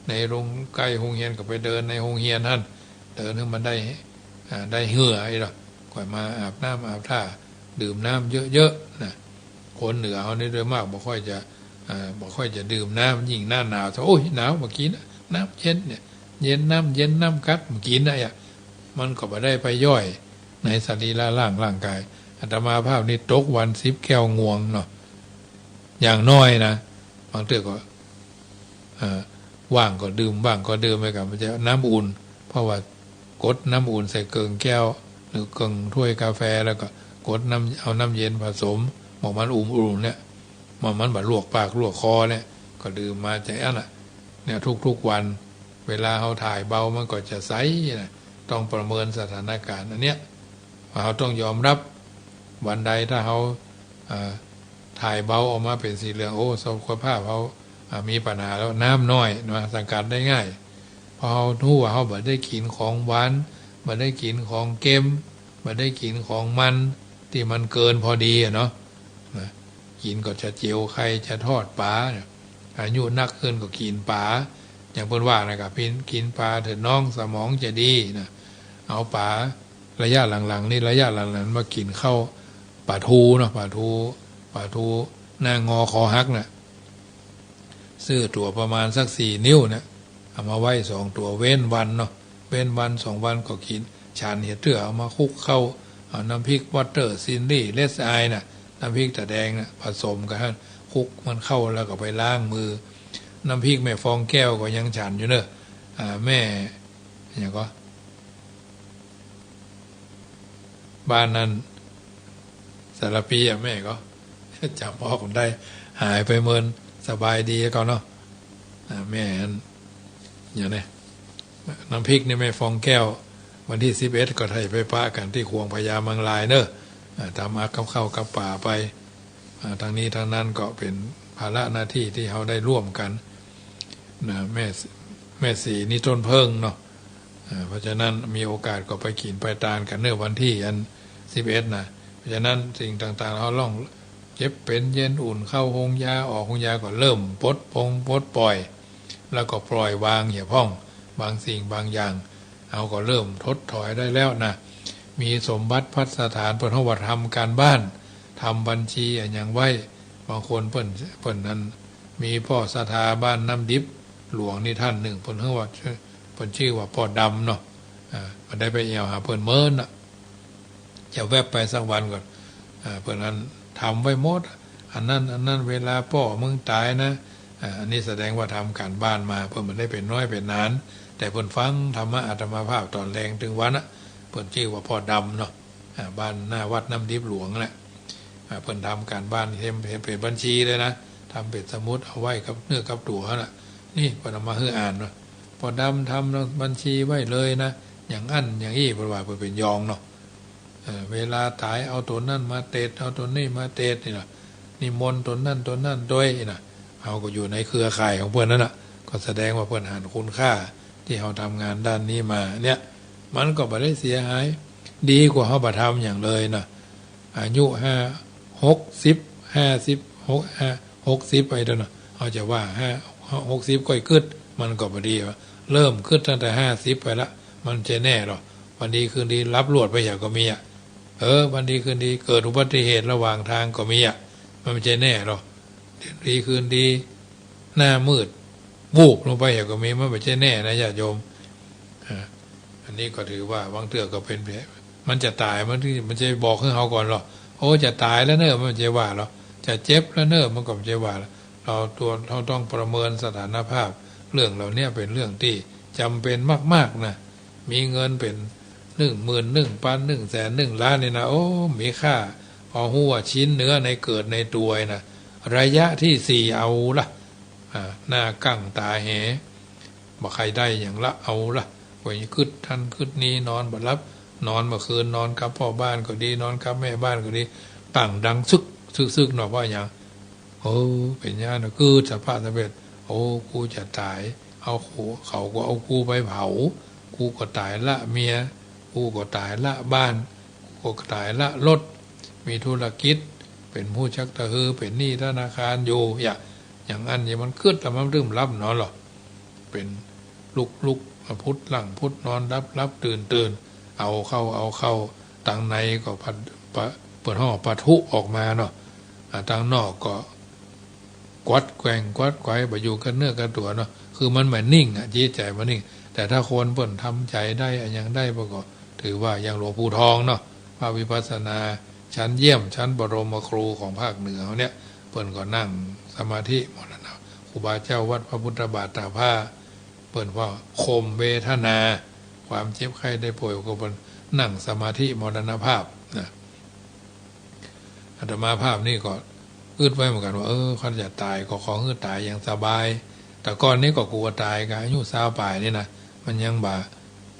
ในโฮง ใก้โฮงเฮียนก็ไปเดินในโฮงเฮียนหั้น เดินหื้อมันได้ อ่า ได้เหื่อไอ้เนาะ ก่อยมาอาบน้ำอาบท่า ดื่มน้ำเยอะๆ นะ คนเหนือเฮานี่โดยมากบ่ค่อยจะ อ่า บ่ค่อยจะดื่มน้ำ ยิ่งหน้าหนาว โอ๊ย หนาว บ่กิ๋น น้ำเย็นเนี่ย เย็น น้ำเย็น น้ำก๊าซ บ่กิ๋นนะอะ มันก็บ่ได้ไปย่อยในสรีระร่าง ร่างกาย อาตมาภาพนี่ตกวันสิบแก้วงวงเนาะ อย่างน้อยนะ บางเตื้อก็ เอ่อ ว่างก็ดื่ม ว่างก็ดื่มไปกับ มันจะน้ำอุ่น เพราะว่ากดน้ำอุ่นใส่เกิ่งแก้ว หรือเกิ่งถ้วยกาแฟ แล้วก็กดน้ำ เอาน้ำเย็นผสม หม่องมันอุ่นๆ เนี่ย หม่องมันบ่ลวกปากลวกคอเนี่ย ก็ดื่มมาจะอั้นน่ะ เนี่ย ทุกๆ วัน เวลาเฮาถ่ายเบามันก็จะใสนะ ต้องประเมินสถานการณ์อันเนี้ย ว่าเฮาต้องยอมรับ วันใดถ้าเฮา เอ่อ ถ่ายเบาออกมาเป๋นสีเหลือง โอ้ สุขภาพเฮา อ่า มีปัญหาแล้ว น้ำน้อยนะ สังเกตได้ง่าย เพราะเฮาฮู้ว่าเฮาบ่ได้กิ๋นของหวาน บ่ได้กิ๋นของเค็ม บ่ได้กิ๋นของมัน ตี้มันเกินพอดีอะเนาะ นะ กิ๋นก็จะเจียวไข่ จะทอดป๋าเนี่ย อายุนักขึ้นก็กิ๋นป๋า อย่างเปิ้นว่านะ ก็กิ๋น กิ๋นป๋าเถิดน้อง สมองจะดีนะ เอาป๋า ระยะหลังๆ นี่ ระยะหลังๆ มากิ๋นข้าวป๋าทูเนาะ ป๋าทู ป๋าทูหน้างอคอหักน่ะ ซื้อตั๋วประมาณสักสี่นิ้วเนี่ย เอามาไว้สองตั๋ว เว้นวันเนาะ เว้นวันสองวันก็กิ๋น ฉันเหียเตื้อ เอามาคลุกข้าว เอาน้ำพริกวอเตอร์ ซิลลี่ เลสไอน์น่ะ น้ำพริกตาแดงน่ะ ผสมกั๋นหั้น คลุกมันเข้าแล้วก็ไปล้างมือ น้ำพริกแม่ฟองแก้วก็ยังฉันอยู่เนอะ อ่า แม่ หยังก็ บ้านนั้น สารภีอะ แม่ก็จ๋ำออกได้ หายไปเมิน สบายดีก่อนเนาะ อ่า แม่อัน อย่างนี้ น้ำพริกนี่แม่ฟองแก้ว วันตี้สิบเอ็ดก็ได้ไปปะกั๋นตี้ขวงพญามังรายเนาะ อ่า ต๋ามอักกับข้าวกับป๋าไป อ่า ตึงนี้ตึงนั้นก็เป๋นภาระหน้าตี้ตี้เฮาได้ร่วมกั๋นนะ แม่ แม่ศรีนี่ต้นเพิ่งเนาะ อ่า เพราะฉะนั้นมีโอกาสก็ไปกิ๋นไปตานกั๋นเนาะ วันตี้อันสิบเอ็ดนะ เพราะฉะนั้นสิ่งต่างๆ เฮาล่องเจ็บเป๋นเย็นอุ่น เข้าโฮงยาออกโฮงยาก็เริ่มปลดปลงปลดปล่อย แล้วก็ปล่อยวางเหียพ่อง บางสิ่งบางอย่าง เฮาก็เริ่มถดถอยได้แล้วนะ มีสมบัติภัสสถาน เปิ้นฮ้องว่าทำการบ้าน ทำบัญชีอะหยังไว้ บางคนเปิ้น เปิ้นนั้น มีป้อศรัทธาบ้านน้ำดิบหลวงนี่ต้านนึ่ง เปิ้นฮ้องว่า เปิ้นจื้อว่าป้อดำเนาะ อ่า บ่ได้ไปแอ่วหาเปิ้นเมินน่ะ จะแว็บไปสักวันก่อน อ่า เปิ้นนั้นทำไว้หมด อันนั้น อันนั้น เวลาป้อมึงต๋ายนะ อ่า อันนี้แสดงว่าทำการบ้านมา เปิ้นบ่ได้เป๋นน้อยเป๋นนาน แต่เปิ้นฟังธรรมะอาตมาภาพต๋อนแลงตึงวันน่ะ เปิ้นจื้อว่าป้อดำเนาะ อ่า บ้านหน้าวัดน้ำดิบหลวงแหละ อ่า เปิ้นทำการบ้าน เห็น เห็นเป๋นบัญชีเลยนะ ทำเป๋นสมุดเอาไว้กับเนื้อกับตั๋วน่ะ นี่เปิ้นเอามาหื้ออ่านเนาะ ป้อดำทำบัญชีไว้เลยนะ อย่างอั้นอย่างอี้ เปิ้นว่าเปิ้นเป๋นยองเนาะ เออ เวลาต๋ายเอาตั๋วนั้นมาเตศ เอาตั๋วนี้มาเตศนี่นะ นิมนต์ตั๋วนั้นตั๋วนั้นตวยนี่นะ เฮาก็อยู่ในเครือข่ายของเปิ้นนั้นน่ะ ก็แสดงว่าเปิ้นหันคุณค่าตี้เฮาทำงานด้านนี้มาเนี่ย มันก็บ่ได้เสียหาย ดีกว่าเฮาบ่ทำหยังเลยนะ อายุห้า หกสิบ ห้าสิบ หก ห้า หกสิบไปแล้วเนาะ เฮาจะว่าห้า หกสิบก้อยกึ๊ด มันก็บ่ดีวะ เริ่มกึ๊ดตั้งแต่ห้าสิบไปละ มันจะแน่หรอ วันดีคืนดีหลับลวดไปเหียก็มีอะ เออ วันดีคืนดีเกิดอุบัติเหตุระหว่างทางก็มีอะ มันบ่ใจ้แน่หรอก ดีคืนดี หน้ามืด วูบลงไปเหียก็มี มันบ่ใจ้แน่นะญาติโยม อ่า อันนี้ก็ถือว่าบางเตื้อก็เป๋นแผล มันจะต๋าย มัน มันจะบอกหื้อเฮาก่อนหรอ โอ้ จะต๋ายแล้วเน่อ มันบ่ใจ้ว่าหรอ จะเจ็บแล้วเน่อ มันก็บ่ใจ้ว่าหรอ เฮาตัว เฮาต้องประเมินสถานภาพ เรื่องเหล่านี้เป๋นเรื่องตี้จ๋ำเป๋นมากๆ นะ มีเงินเป๋นหนึ่งหมื่น หนึ่งปัน หนึ่งแสน หนึ่งล้านนี่นะ โอ้ มีค่า พอฮู้ว่าชิ้นเนื้อในเกิดในตั๋วนะ ระยะตี้สี่เอาละ อ่า หน้ากั้งต๋าแห บ่ใค่ได้หยังละ เอาละ ก็กึ๊ดต้านกึ๊ดนี้ นอนบ่หลับ นอนเมื่อคืน นอนกับป้อบ้านก็ดี นอนกับแม่บ้านก็ดี ตั้งดังซึก ซึก ซึกเนาะ ว่าหยัง โอ้ เป๋นอย่างนั้นเนาะ กึ๊ดสะพะสำเร็จ โอ้ กูจะต๋าย เอากู เขาก็เอากูไปเผา กูก็ต๋ายละเมีย กูก็ต๋ายละบ้าน กูก็ต๋ายละรถ มีธุรกิจ เป๋นผู้จักตะฮือ เป๋นหนี้ธนาคารอยู่ อย่า อย่างอั้นอย่างมันกึ๊ด แต่มันตึงบ่หลับนอนหรอก เป๋นลุกลุกพุดหลังพุด นอนหลับหลับ ตื่นตื่น เอาเข้า เอาเข้า ตังในก็ปะ ปะ เปิ้นฮ้องปะทุออกมาเนาะ อ่า ตังนอกก็ กวัดแกว่งกวัดไขว่ บ่อยู่กับเนื้อกับตั๋วเนาะ คือมันบ่นิ่งอะ จิตใจ๋บ่นิ่ง แต่ถ้าคนเปิ้นทำใจ๋ได้ อะหยังได้ เปิ้นก็ถือว่าอย่างหลวงปู่ทองเนาะ พระวิปัสสนาชั้นเยี่ยม ชั้นบรมครูของภาคเหนือเนี่ย เปิ้นก็นั่งสมาธิมรณะ ครูบาเจ้าวัดพระพุทธบาทตากผ้า เปิ้นว่าข่มเวทนา ความเจ็บไข้ได้ป่วย ก็เปิ้นนั่งสมาธิมรณภาพนะ อาตมาภาพนี่ก็อึดไว้เหมือนกั๋นว่า เออ คันจะต๋ายก็ขอหื้อต๋ายอย่างสบาย แต่ก่อนนี้ก็กั๋วต๋าย ก็อายุซาวป๋ายนี่นะ มันยังบ่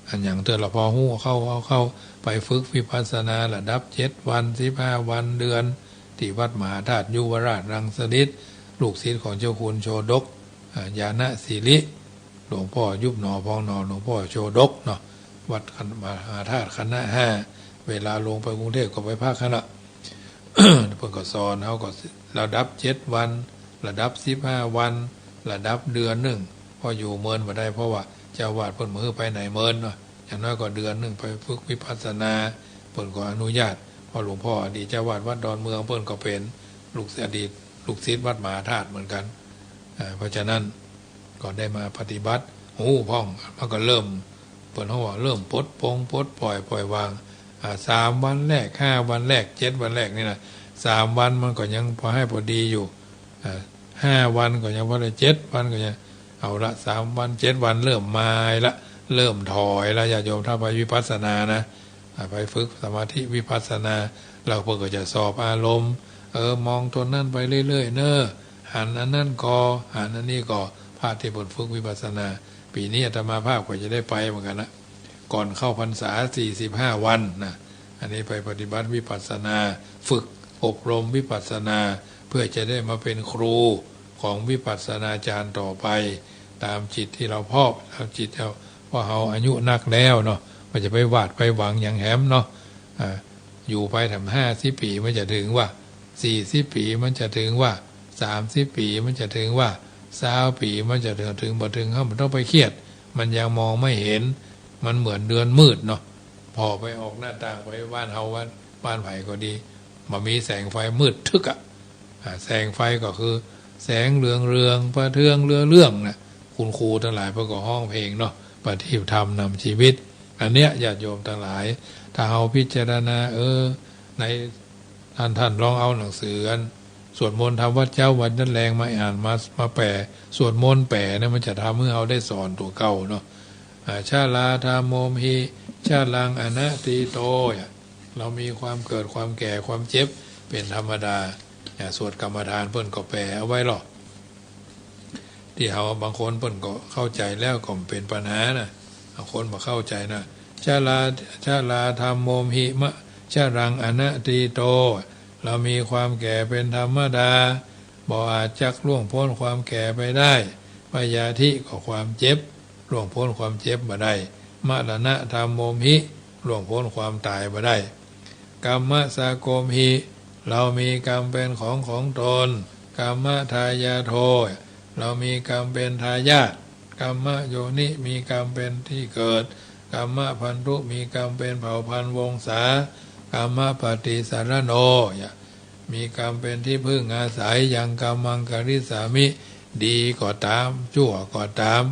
อะหยังเตื้อละ พอฮู้เข้า เอาเข้า ไปฝึกวิปัสสนาระดับเจ็ดวัน สิบห้าวัน เดือน ตี้วัดมหาธาตุยุวราชรังสฤๅษฐ์ ลูกศิษย์ของเจ้าคุณโชฎก อ่า ญาณสิริ หลวงป้อยุบหนอพองหนอ หลวงป้อโชฎกเนาะ วัดมหาธาตุคณะห้า เวลาลงไปกรุงเทพฯก็ไปพักหั้นน่ะ เปิ้นก็สอนเฮาก็ระดับเจ็ดวัน ระดับสิบห้าวัน ระดับเดือนนึ่ง พออยู่เมินบ่ได้ เพราะว่าเจ้าอาวาสเปิ้นบ่หื้อไปไหนเมินเนาะ อย่างน้อยก็เดือนนึ่งไปฝึกวิปัสสนา เปิ้นก็อนุญาต เพราะหลวงป้ออดีตเจ้าอาวาสวัดดอนเมือง เปิ้นก็เป๋นลูกศิษย์ อดีตลูกศิษย์วัดมหาธาตุเหมือนกั๋น อ่า เพราะฉะนั้น ก็ได้มาปฏิบัติ ฮู้พ่อง มันก็เริ่ม เปิ้นฮ้องว่าเริ่มปลดปลง ปลดปล่อย ปล่อยวาง อ่า สามวันแรก ห้าวันแรก เจ็ดวันแรกนี่นะ สามวันมันก็ยังพอหื้อพอดีอยู่ อ่า ห้าวันก็ยังพอได้ เจ็ดวันก็ยัง เอาละ สามวัน เจ็ดวัน เริ่มมายละ เริ่มถอยละ ญาติโยม ถ้าไปวิปัสสนานะ อ่า ไปฝึกสมาธิวิปัสสนา แล้วเปิ้นก็จะสอบอารมณ์ เออ มองตนนั้นไปเรื่อยๆ เน่อ หันอันนั้นก่อ หันอันนี้ก่อ พระตี้เปิ้นฝึกวิปัสสนา ปี๋นี้อาตมาภาพก็จะได้ไปเหมือนกั๋นนะ ก่อนเข้าพรรษาสี่สิบห้าวันนะ อันนี้ไปปฏิบัติวิปัสสนา ฝึกอบรมวิปัสสนา เพื่อจะได้มาเป็นครูของวิปัสสนาจารย์ต่อไป ต๋ามจิตตี้เฮาพอก ต๋ามจิตเฮา เพราะเฮาอายุนักแล้วเนาะ บ่จะไปวาดไปหวังหยังแหมเนาะ อ่า อยู่ไปแถมห้าสิบปี๋มันจะเถิงวะ สี่สิบปี๋มันจะเถิงวะ สามสิบปี๋มันจะเถิงวะ ซาวปี๋มันจะเถิง เถิงบ่เถิง เฮาบ่ต้องไปเครียด มันยังมองไม่เห็น มันเหมือนเดือนมืดเนาะ ผ่อไปออกหน้าต่างไปบ้านเฮา บ้าน บ้านใผก็ดี บ่มีแสงไฟ มืดทึ๊กอะ อ่า แสงไฟก็คือแสงเหลืองๆ ประเทืองเรืองๆ น่ะ คุณครูตังหลายเปิ้นก็ฮ้องเพลงเนาะ ประทีปธรรมนำชีวิต อันเนี้ยญาติโยมตังหลาย ถ้าเฮาพิจารณา เออ ใน ท่าน ท่านลองเอาหนังสืออันสวดมนต์ทำวัตรเจ๊าวัตรแลงมาอ่าน มา มาแป๋ สวดมนต์แป๋เนี่ย มันจะทำหื้อเฮาได้สอนตั๋วเก่าเนาะ อ่า ชราธัมโมหิ ชรังอนัตถิโต เนี่ย เฮามีความเกิดความแก่ความเจ็บเป๋นธรรมดา เนี่ย สวดกรรมฐานเปิ้นก็แป๋เอาไว้หรอก ตี้เฮาบางคนเปิ้นก็เข้าใจ๋แล้วก็บ่เป๋นปัญหานะ บางคนบ่เข้าใจ๋นะ ชรา ชราธัมโมหิมะ ชรังอนัตถิโต เฮามีความแก่เป๋นธรรมดา บ่อาจจักล่วงป๊นความแก่ไปได้ พยาธิก็ความเจ็บ ล่วงป๊นความเจ็บบ่ได้ มรณะธัมโมหิ ล่วงป๊นความต๋ายบ่ได้ กัมมะสะโกมหิ เฮามีกรรมเป๋นของของตน กัมมะทายาโท เฮามีกรรมเป๋นทายาท กัมมะโยนิ มีกรรมเป๋นตี้เกิด กัมมะพันธุ มีกรรมเป๋นเผ่าพันธุ์วงศา กัมมะปฏิสสะระโน เนี่ย มีกรรมเป๋นตี้พึ่งอาศัย ยังกัมมังกริสสามิ ดีก็ต๋าม ชั่วก็ต๋าม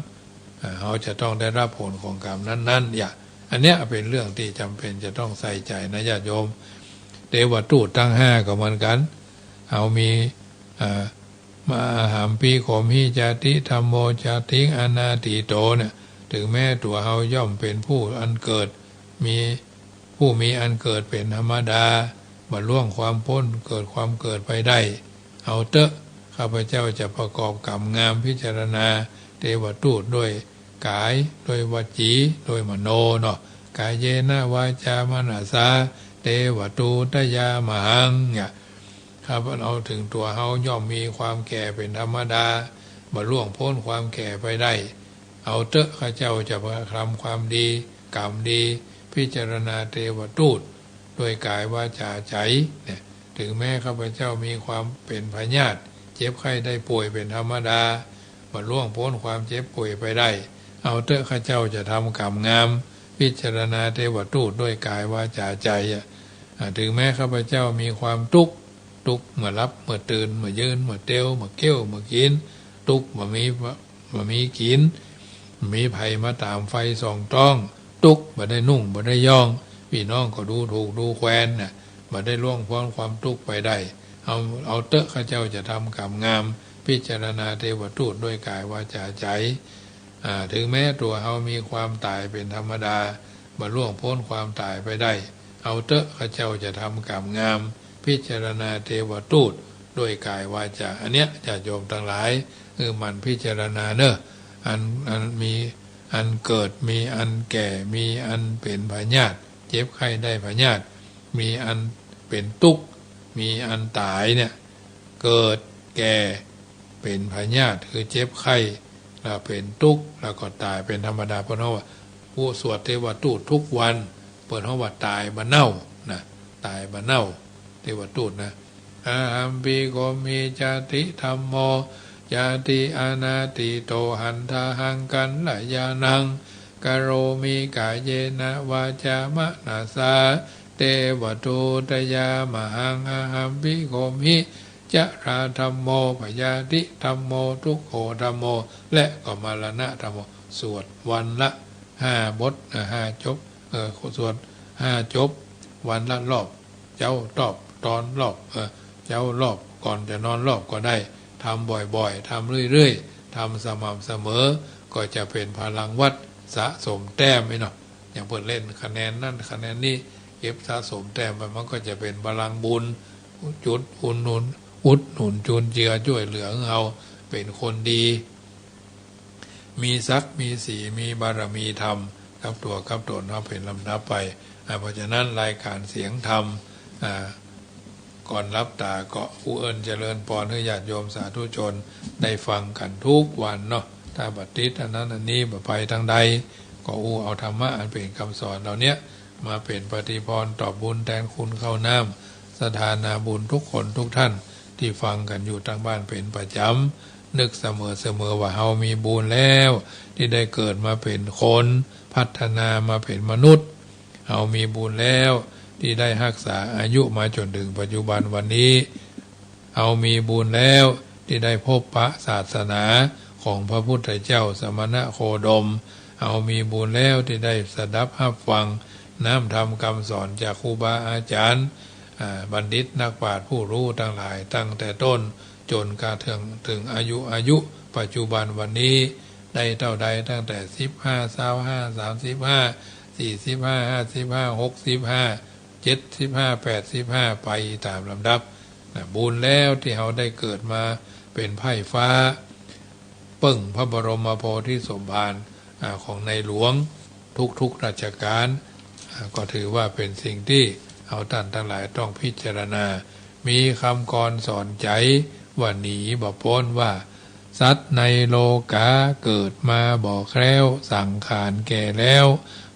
อ่า เฮาจะต้องได้ฮับผลของกรรมนั้นๆ เนี่ย อันเนี้ยเป๋นเรื่องตี้จ๋ำเป๋นจะต้องใส่ใจ๋นะญาติโยม เตวทูตตังห้าก็เหมือนกั๋น เฮามี อ่า มหัมปิโขมหิ จาติธัมโม จาติงอนาทิโต เนี่ย เถิงแม้ตั๋วเฮาย่อมเป๋นผู้อันเกิด มี ผู้มีอันเกิดเป๋นธรรมดา บ่ล่วงความป๊นเกิดความเกิดไปได้ เอาเต๊อะ ข้าพเจ้าจะประกอบกรรมงาม พิจารณาเตวทูตด้วยก๋าย ด้วยวจี ด้วยมโนเนาะ กาเยนะวาจามนัสสา เตวทูตยามหัง เนี่ย ข้าพเจ้า เถิงตั๋วเฮาย่อมมีความแก่เป๋นธรรมดา บ่ล่วงป๊นความแก่ไปได้ เอาเต๊อะ ข้าเจ้าจะกระทำความดี กรรมดี พิจารณาเตวทูต ด้วยก๋ายวาจาใจ๋ เนี่ย เถิงแม้ข้าพเจ้ามีความเป๋นพยาธิ เจ็บไข้ได้ป่วยเป๋นธรรมดา บ่ล่วงป๊นความเจ็บป่วยไปได้ เอาเต๊อะ ข้าเจ้าจะทำกรรมงาม พิจารณาเตวทูตด้วยก๋ายวาจาใจ๋อะ อ่า เถิงแม้ข้าพเจ้ามีความตุ๊กข์ ตุ๊กข์เมื่อหลับ เมื่อตื่น เมื่อยืน เมื่อเตียว เมื่อเคี้ยว เมื่อกิ๋น ตุ๊กข์บ่มี บ่มีกิ๋น มีไฟมาต๋ามไฟส่องต๊อง ตุ๊กข์บ่ได้นุ่ง บ่ได้ย้อง ปี้น้องก็ดูถูกดูแควนน่ะ บ่ได้ล่วงป๊นความตุ๊กข์ไปได้ เอา เอาเต๊อะ ข้าเจ้าจะทำกรรมงาม พิจารณาเตวทูตด้วยก๋ายวาจาใจ๋ อ่า เถิงแม้ตั๋วเฮามีความต๋ายเป๋นธรรมดา บ่ล่วงป๊นความต๋ายไปได้ เอาเต๊อะ ข้าเจ้าจะทำกรรมงาม พิจารณาเตวทูตด้วยก๋ายวาจา อันเนี้ยญาติโยมตังหลาย เออ หมั่นพิจารณาเน่อ อัน อันมีอันเกิด มีอันแก่ มีอันเป๋นพยาธิ เจ็บไข้ได้พยาธิ มีอันเป๋นตุ๊กข์ มีอันต๋ายเนี่ย เกิด แก่ เป๋นพยาธิ คือเจ็บไข้ แล้วเป๋นตุ๊กข์ แล้วก็ต๋ายเป๋นธรรมดา เปิ้นฮ้องว่า ผู้สวดเตวทูตทุกวัน เปิ้นฮ้องว่าต๋ายบ่เน่านะ ต๋ายบ่เน่า เตวทูตนะ อะหัมปิโขมหิ จาติธัมโม จาติอนาทิโต หันทาหัง กัลยาณัง กะโรมิ กาเยนะ วาจา มนัสสา เตวทูตยามหัง อะหัมปิโขมหิ จราธัมโม พยาธิธัมโม ทุกโขธัมโม และก็มรณะธัมโม สวดวันละห้าบท เอ่อ ห้าจบ เอ่อ สวดห้าจบ วันละรอบ เจ๊าตอบ ตอนรอบ เอ่อ เจ๊ารอบ ก่อนจะนอนรอบก็ได้ ทำบ่อยๆ ทำเรื่อยๆ ทำสม่ำเสมอ ก็จะเป็นพลังวัตรสะสมแต้มไอ้เนาะ อย่างเปิ้นเล่นคะแนนนั่นคะแนนนี่ ก็บสะสมแต้มไป มันก็จะเป๋นพลังบุญ จุดอุดหนุน อุดหนุนจุนเจือจ้วยเหลือหื้อเฮาเป๋นคนดี มีศักดิ์มีศรี มีบารมีธรรมกับตั๋วกับต๋นเฮาเป๋นลำดับไป อ่า เพราะฉะนั้นรายการเสียงธรรม อ่า ก่อนหลับต๋าก็อู้เอิ้นเจริญปอนหื้อญาติโยมสาธุชนได้ฟังกั๋นกู้วันเนาะ ถ้าบ่ติดอันนั้นอันนี้ บ่ไปตางใด ก็อู้เอาธรรมะอันเป๋นกำสอนเหล่าเนี้ย มาเป๋นปฏิภรณ์ตอบบุญแตนคุณข้าวน้ำ สถานาบุญกู้คนกู้ต้านตี้ฟังกั๋นอยู่ตางบ้านเป๋นประจ๋ำ นึกเสมอๆ ว่าเฮามีบุญแล้วตี้ได้เกิดมาเป๋นคน พัฒนามาเป๋นมนุษย์ เฮามีบุญแล้วตี้ได้ฮักษาอายุมาจ๋นเถิงปัจจุบันวันนี้ เฮามีบุญแล้วตี้ได้พบปะศาสนาของพระพุทธเจ้าสมณโคดม เฮามีบุญแล้วตี้ได้สดับฮับฟังน้ำธรรมกำสอนจากครูบาอาจ๋ารย์ อ่า บัณฑิตนักปราชญ์ผู้ฮู้ตังหลาย ตั้งแต่ต้นจ๋นกระทั่งเถิงอายุ อายุปัจจุบันวันนี้ ได้เต้าใด ตั้งแต่สิบห้า ซาวห้า สามสิบห้า สี่สิบห้า ห้าสิบห้า หกสิบห้า เจ็ดสิบห้า แปดสิบห้า ไปต๋ามลำดับนะ บุญแล้วตี้เฮาได้เกิดมาเป๋นไพร่ฟ้า เปิ้งพระบรมโพธิสมภาร อ่า ของในหลวงทุกๆ รัชกาล อ่า ก็ถือว่าเป๋นสิ่งตี้เฮาต้านตังหลายต้องพิจารณา มีกำกรสอนใจ๋ว่าหนีบ่ป๊นว่า สัตว์ในโลก๋าเกิดมาบ่แคล้ว สังขารแก่แล้ว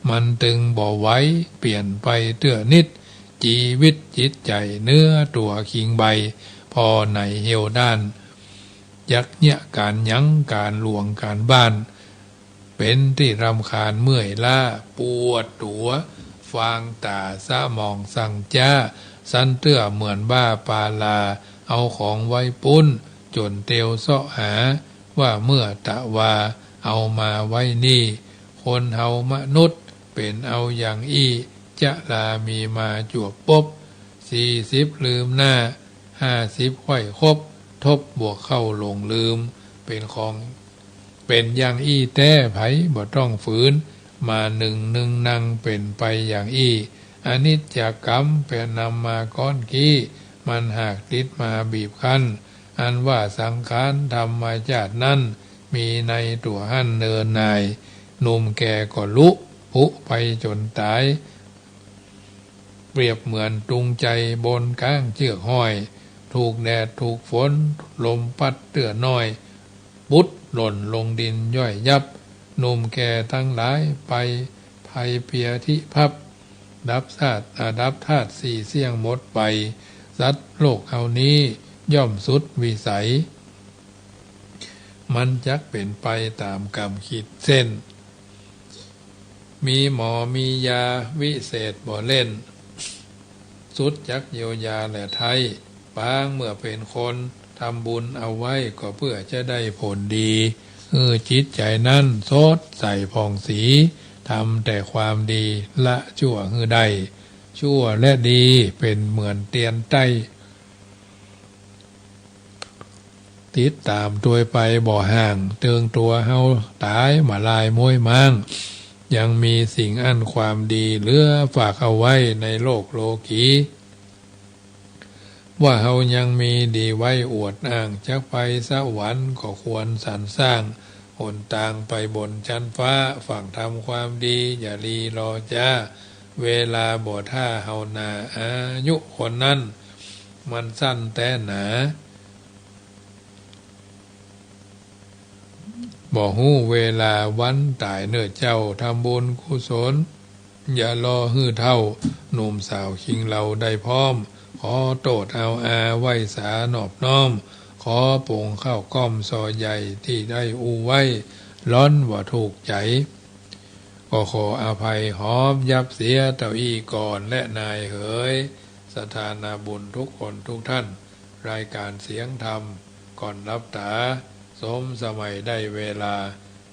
มันตึงบ่ไหว เปลี่ยนไปเตื้อนิด จีวิตจิตใจ๋เนื้อตั๋วขิงใบ ผ่อไหนเหี่ยวด้าน จักเยียะก๋านหยัง ก๋านหลวงก๋านบ้าน เป๋นตี้รำคาญเมื่อยล้า ปวดตั๋ว ฟางต๋า สมองสั่งจ๊า สันเตื้อเหมือนบ้าปาลา เอาของไว้ปุ้น จ๋นเตียวเซาะหา ว่าเมื่อตะวา เอามาไว้นี่ คนเฮามนุษย์ เป๋นเอาอย่างอี้ จะลามีมาจวบปบ สี่สิบลืมหน้า ห้าสิบค่อยคบ ทบบวกเข้าหลงลืม เป๋นของ เป๋นอย่างอี้แต๊ ใผบ่ต้องฝืน มานึ่งนึ่งนั่งเป๋นไปอย่างอี้ อนิจจกรรมเป๋นนำมาก้อนกี้ มันหากติดมาบีบคั้น อันว่าสังขารธรรมชาตินั้น มีในตั๋วหั้นเนินนาย หนุ่มแก่ก็ลุผุไปจ๋นต๋าย เปรียบเหมือนตุงใจ๋บนก้างเจื้อกห้อย ถูกแดดถูกฝน ลมปั๊ดเตื้อน้อย ปุ๊ดหล่นลงดินย่อยยับ หนุ่มแก่ตังหลายไป ภัยเปียธิพับ ดับธาตุ อ่า ดับธาตุสี่เสี้ยงหมดไป สัตว์โลกเฮานี้ย่อมสุดวิสัย มันจักเป๋นไปต๋ามกรรมขีดเส้น มีหมอมียาวิเศษบ่เล่น สุดจักเยียวยาแลไท้ ปางเมื่อเป๋นคน ทำบุญเอาไว้ก็เพื่อจะได้ผลดี หื้อจิตใจ๋นั้นสดใสผ่องสี ทำแต่ความดี ละชั่วหื้อได้ ชั่วและดีเป๋นเหมือนเตียนใต้ ติดต๋ามตวยไปบ่ห่าง เถิงตั๋วเฮาต๋ายมาลายม้วยม้าง ยังมีสิ่งอั้นความดีเหลือฝากเอาไว้ในโลกโลกี ว่าเฮายังมีดีไว้อวดอ้าง จักไปสวรรค์ก็ควรสรรสร้าง หนตางไปบนชั้นฟ้า ฝั่งทำความดีอย่ารีรอจ๊า เวลาบ่ถ้าเฮานา อายุคนนั้นมันสั้นแต๊หนา บ่ฮู้เวลาวันต๋ายเน่อเจ้า ทำบุญกุศล อย่ารอหื้อเฒ่า หนุ่มสาวคิงเหล่าได้พร้อม ขอโต้ษเอาอาไหว้สานอบน้อม ขอปงข้าวก้อมซอใหญ่ตี้ได้อู้ไว้ ร้อนว่าถูกใจ๋ ก็ขออภัยหอมยับเสียเต้าอี้ก่อนและนายเหย สถานาบุญกู้คนกู้ต้าน รายการเสียงธรรม ก่อนหลับต๋า สมสมัยได้เวลา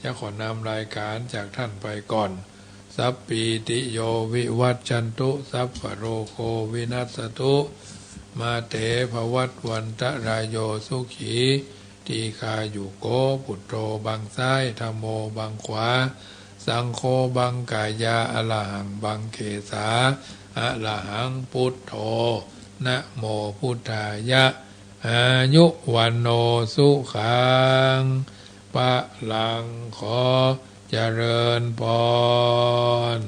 จะขอนำรายการจากต้านไปก่อน สัพพีติโยวิวัชชันตุ สัพพะโรโควินัสสตุ มาเตภวัตวันตะรายโย สุขี ทีฆายุโก ปุตโธบังซ้าย ธัมโมบังขวา สังโฆบังก๋ายา อะระหังบังเขสา อะระหัง ปุทโธ นะโม พุทธายะ อายุ วัณโณ สุขัง พลัง ขอเจริญพร